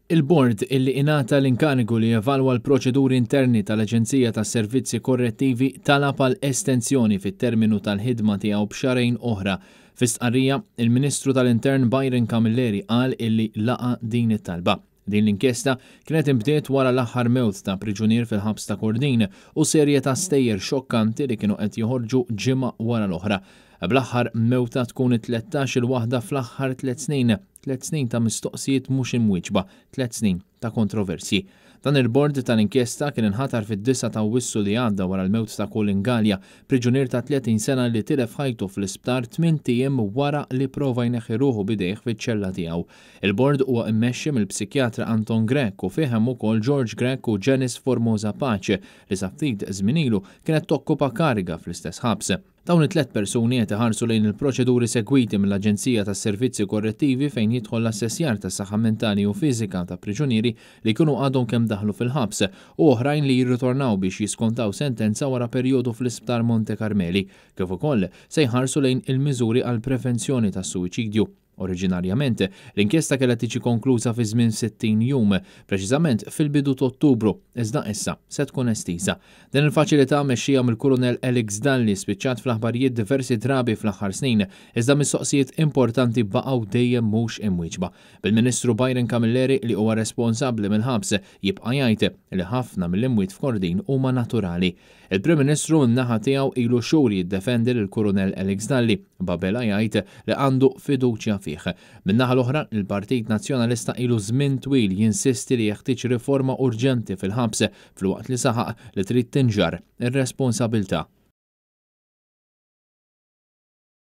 Il-Bord illi ingħata l-inkarigu li jevalwa l-proċeduri interni tal-Aġenzija tas-Servizzi Korrettivi talab għal estensjoni fit-terminu tal-ħidma tiegħu b'xahrejn oħra. Fi stqarrija, il-Ministru tal-Intern Byron Camilleri qal illi laqa' din it-talba. Din l-inkjesta kienet inbdiet wara l-aħħar mewt ta' priġunier fil-ħabs ta' Kordin u serje ta' stejjer xokkanti li kienu qed joħorġu ġimgħa wara l-oħra. Bl-aħħar mewta tkun it-tlettax-il waħda fl-aħħar tlett snin. Tlett snin ta' mistoqsijiet mhux imwieġba. Tlett snin ta' kontroversji. Dan il-bord tal-inkjesta kien inħatar fid-disgħa ta' Awwissu li għadda wara l-mewt ta' Colin Galea, priġunier ta' 30 sena li tilef ħajtu fl-isptar tmint ijiem wara li pprova jneħħi ruħu b'idejh fiċ-ċella tiegħu. Il-bord huwa mmexxi mill-psikjatra Anton Grech u fih hemm ukoll George Grech u Janice Formosa Pace li sa ftit żmien ilu kienet tokkupa kariga fl-istess ħabs. Dawn it-tlett persuni qed iħarsu lejn il-proċeduri segwiti mill-Aġenzija tas-Servizzi Korrettivi fejn jidħol l-assessjar tas-saħħa mentali u fiżika ta' priġunieri li jkunu għadhom kemm daħlu fil-ħabs u oħrajn li jirritornaw biex jiskontaw sentenza wara perjodu fl-Isptar Monte Carmeli, kif ukoll se jħarsu lejn il-miżuri għall-prevenzjoni tas-suwiċidju. Oriġinarjament, l-inkjesta kellha tiġi konkluża fi żmien 60 jum, preċiżament fil-bidu t'Ottubru, iżda issa se tkun estiża. Din il-faċilità mmexxija mill-Kurunell Alex Dalli spiċċat fl-aħbarijiet diversi drabi fl-aħħar snin, iżda mistoqsijiet importanti baqgħu dejjem mhux imwieġba. Bil-Ministru Byron Camilleri li huwa responsabbli mill-ħabs jibqa' jgħid li ħafna mill-imwiet f'Kordin huma naturali. Il-Prim Ministru min-naħa tiegħu ilu xhur jiddefendi lill-Kurunell Alex Dalli, b'Abela jgħid li għandu fiduċja fih. Min-naħa l-oħra, il-Partit Nazzjonalista ilu żmien twil jinsisti li jeħtieġ riforma urġenti fil-ħabs, filwaqt li saħaq li trid tinġarr ir-responsabilità.